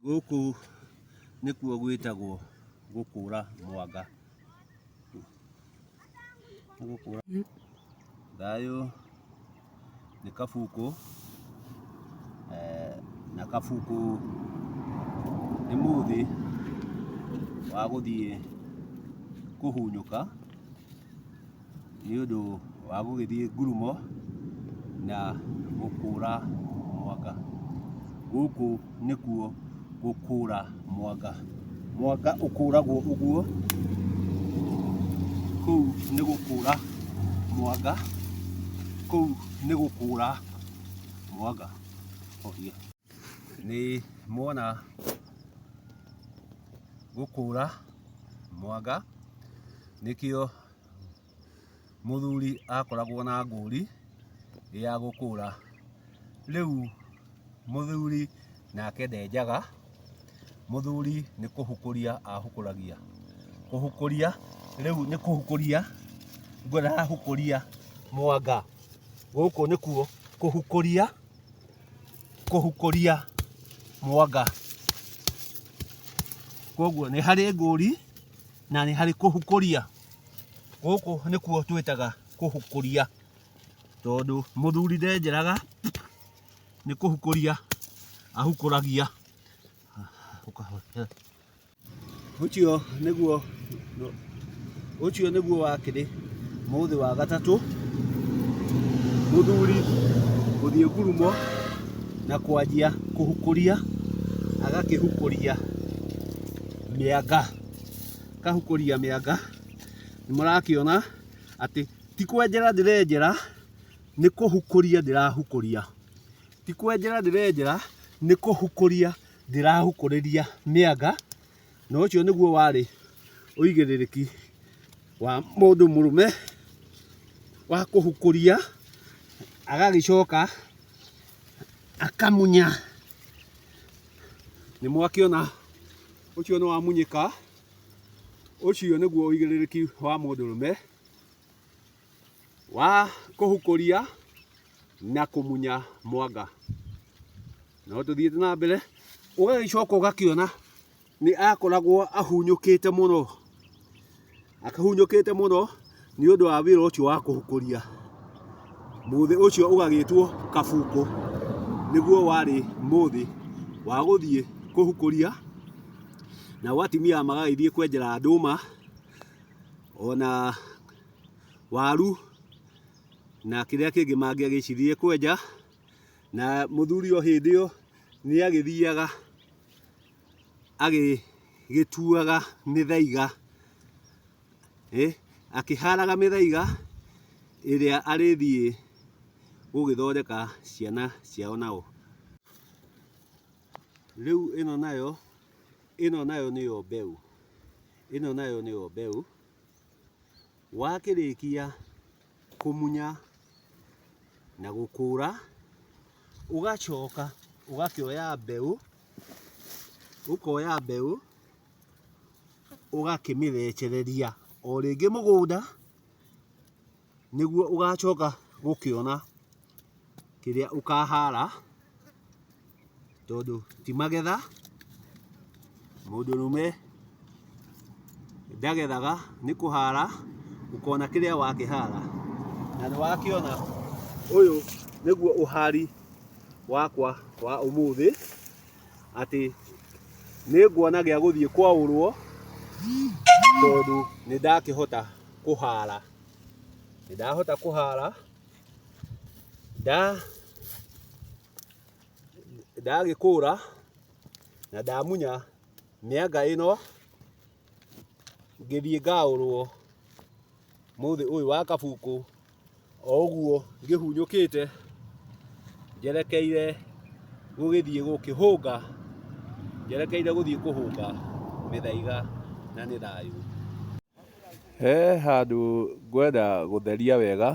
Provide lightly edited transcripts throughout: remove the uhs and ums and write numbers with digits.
Gũkũ nĩkuo gwĩtagwo gũkũra mwanga. Thayũ nĩ kabukũ, na kabukũ nĩ mũthĩ wa gũthiĩ kũhunyũka nĩ ũndũ wa gũgĩthiĩ ngurumo na gũkũra mwanga. Gũkũ nĩkuo gũkũra mwanga. Mwanga ũkũragwo ũguo, kũu nĩ gũkũra mwanga, kũu nĩ gũkũra mwanga. Nĩ muona gũkũra mwanga, nĩkĩo mũthuri akoragwo na ngũri ya gũkũra. Rĩu mũthuri nake ndenjaga, mũthuri nĩ kũhukũria ahukũragia. Kũhukũria, rĩu nĩ kũhukũria arahukũria mwanga. Gũkũ nĩkuo kũhukũria, kũhukũria mwanga. Koguo nĩ harĩ ngũri na nĩ harĩ kũhukũria. Gũkũ nĩkuo twĩtaga kũhukũria, tondũ mũthuri ndenjeraga, nĩ kũhukũria ahukũragia. Ũcio nĩguo ũcio nĩguo wakĩrĩ mũthĩ wa gatatũ, mũthuri gũthiĩ ngurumo na kwanjia kũhukũria, agakĩhukũria mĩanga, akahukũria mĩanga. Nĩ mũrakĩona atĩ ti kwenjera ndĩrenjera, nĩ kũhukũria ndĩrahukũria. Ti kwenjera ndĩrenjera, nĩ kũhukũria ndĩrahukũrĩria mĩanga, na ũcio nĩguo warĩ ũigĩrĩrĩki wa mũndũ mũrũme wa kũhukũria, agagĩcoka akamunya. Nĩ mwakĩona ũcio nĩ wamunyĩka, ũcio nĩguo ũigĩrĩrĩki wa mũndũrũme wa kũhukũria na kũmunya mwanga. No tũthiĩte na mbere, ũgagĩcoka ũgakĩona nĩ akoragwo ahunyũkĩte mũno, ahunyũkĩte mũno nĩ ũndũ wa wĩra ũcio wa kũhukũria. Mũthĩ ũcio ũgagĩtwo kabukũ, nĩguo warĩ mũthĩ wa gũthiĩ kũhukũria, nao atumia magagĩthiĩ kwenjera ndũma, ona waru na kĩrĩa kĩngĩ mangĩagĩciririe kwenja. Na mũthuri o hĩndĩ ĩyo nĩ agĩthiaga agĩgĩtuaga mĩthaiga, akĩharaga mĩthaiga ĩrĩa arĩthiĩ gũgĩthondeka ciana ciao nao. Rĩu ĩno nayo, ĩno nayo nĩyo mbeũ, ĩno nayo nĩyo mbeũ. Wakĩrĩkia kũmunya na gũkũra, ũgacoka ũgakĩoya mbeũ, ũkoya mbeũ ũgakĩmĩthecereria o rĩngĩ mũgũnda, nĩguo ũgacoka gũkĩona kĩrĩa ũkahara, tondũ ti magetha, mũndũrũme ndagethaga nĩ kũhara, ũkona kĩrĩa wakĩhara. Na nĩ wakĩona ũyũ nĩguo ũhari wakwa wa ũmũthĩ, atĩ nĩ nguona gĩa gũthiĩ kwaũrwo, tondũ nĩ ndakĩhota kũhara. Nĩ ndahota kũhara, ndagĩkũra na ndamunya mĩanga ĩno, ngĩthiĩ ngaũrwo mũthĩ ũyũ wa kabukũ, o ũguo ngĩhunyũkĩte njerekeire gũgĩthiĩ gũkĩhũnga, njerekeire gũthiĩ kũhũnga mĩthaiga na nĩ thayũ. He handũ ngwenda gũtheria wega,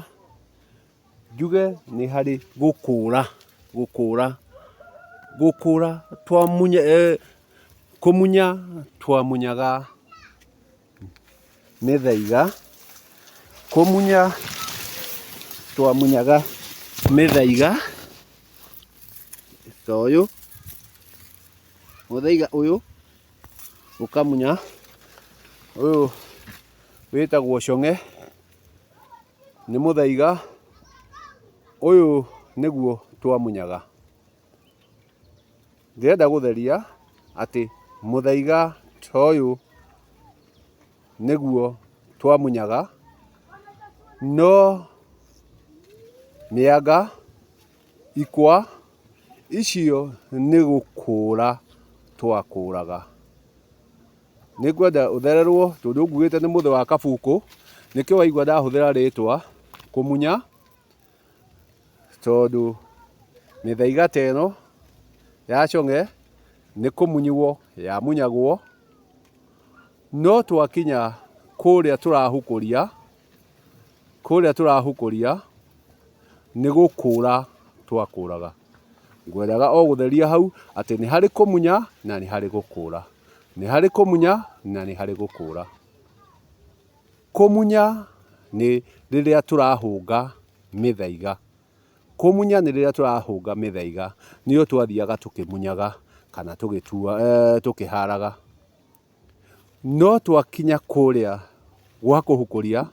njuge nĩ harĩ gũkũra, gũkũra, gũkũra kũmunya twamunyaga mĩthaiga, kũmunya twamunyaga mĩthaiga ta ũyũ. Mũthaiga ũyũ ũkamunya, ũyũ wĩtagwo cong'e, nĩ mũthaiga, ũyũ nĩguo twamunyaga. Ndĩrenda gũtheria atĩ mũthaiga ta ũyũ nĩguo twamunyaga, no mĩanga, ikwa, icio nĩ gũkũra twakũraga. Nĩngwenda ũthererwo tondũ nguĩte nĩ mũthĩ wa kabukũ, nĩkĩo waigua ndahũthĩra rĩtwa kũmunya, tondũ mĩthaiga ta ĩno ya cong'e nĩ kũmunywo yamunyagwo, no twakinya kũrĩa tũrahukũria, kũrĩa tũrahukũria nĩ gũkũra twakũraga. Ngwendaga o gũtheria hau atĩ nĩ harĩ kũmunya na nĩ harĩ gũkũra, nĩ harĩ kũmunya na nĩ harĩ gũkũra. Kũmunya nĩ rĩrĩa tũrahũnga mĩthaiga. Kũmunya nĩ rĩrĩa tũrahũnga mĩthaiga, nĩyo twathiaga tũkĩmunyaga kana tũkĩharaga. No twakinya kũrĩa gwa kũhukũria,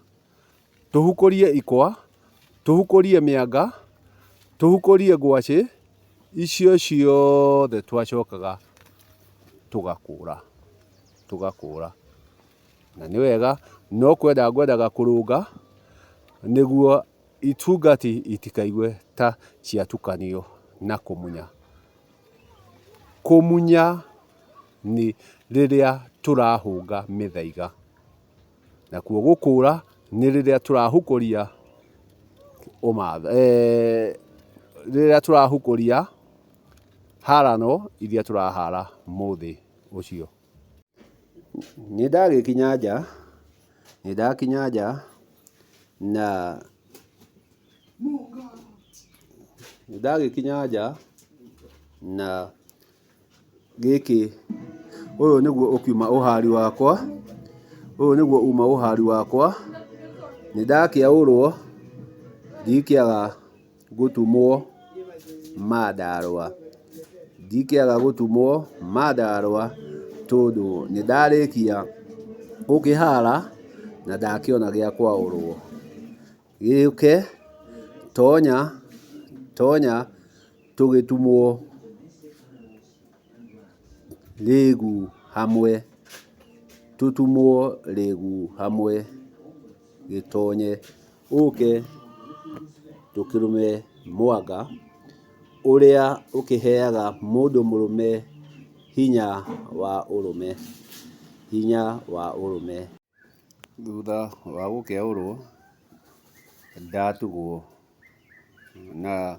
tũhukũrie ikwa, tũhukũrie mĩanga, tũhukũrie ngwacĩ, icio ciothe twacokaga tũgakũra, tũgakũra. Na nĩ wega, no kwenda ngwendaga kũrũnga nĩguo itungati itikaigue ta ciatukanio na kũmunya. Kũmunya nĩ rĩrĩa tũrahũnga mĩthaiga, nakuo gũkũra nĩ rĩrĩa tũrahukũria rĩrĩa tũrahukũria harano iria tũrahara mũthĩ ũcio. Nĩ ndagĩkinya nja, nĩ ndakinya nja na nĩ ndagĩkinya nja na gĩkĩ, ũyũ nĩguo ũkiuma ũhari wakwa, ũyũ nĩguo uma ũhari wakwa, nĩ ndakĩaũrwo, ndikĩaga gũtumwo mandarũa, ndikĩaga gũtumwo mandarũa tondũ nĩ ndarĩkia gũkĩhara na ndakĩona gĩa kwaũrwo. Gĩũke, tonya, tonya tũgĩtumwo rĩgu hamwe, tũtumwo rĩgu hamwe, gĩtonye ũke tũkĩrũme mwanga ũrĩa ũkĩheaga mũndũ mũrũme hinya wa ũrũme, hinya wa ũrũme. Thutha wa gũkĩaũrwo, ndatugwo na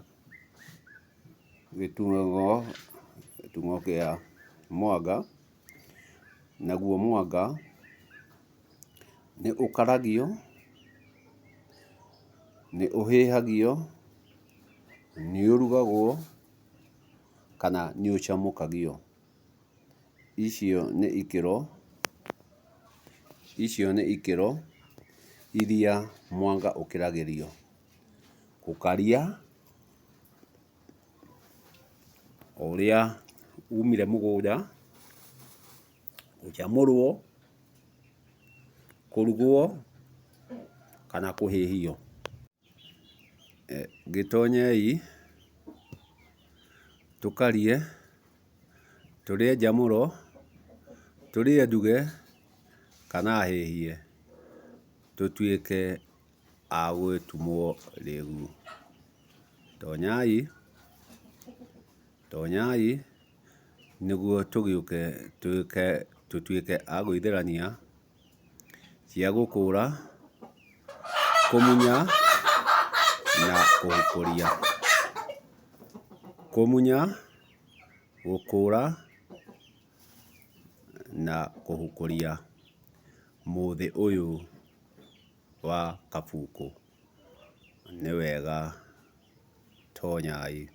gĩtung'o kĩa mwanga, naguo mwanga nĩ ũkaragio, nĩ ũhĩhagio, nĩ ũrugagwo kana nĩ ũcamũkagio. Icio nĩ ikĩro, icio nĩ ikĩro iria mwanga ũkĩragĩrio. Gũkaria o ũrĩa umire mũgũnda, gũcamũrwo, kũrugwo kana kũhĩhio. Gĩtonyei tũkarie, tũrĩe njamũro, tũrĩe nduge kana hĩhie, tũtuĩke a gũgĩtumwo rĩgu. Tonyai, tonyai nĩguo tũgĩũke tũtuĩke a gũithĩrania cia gũkũra, kũmunya na kũhukũria. Kũmunya, gũkũra na kũhukũria mũthĩ ũyũ wa kabukũ. Nĩ wega tonyai.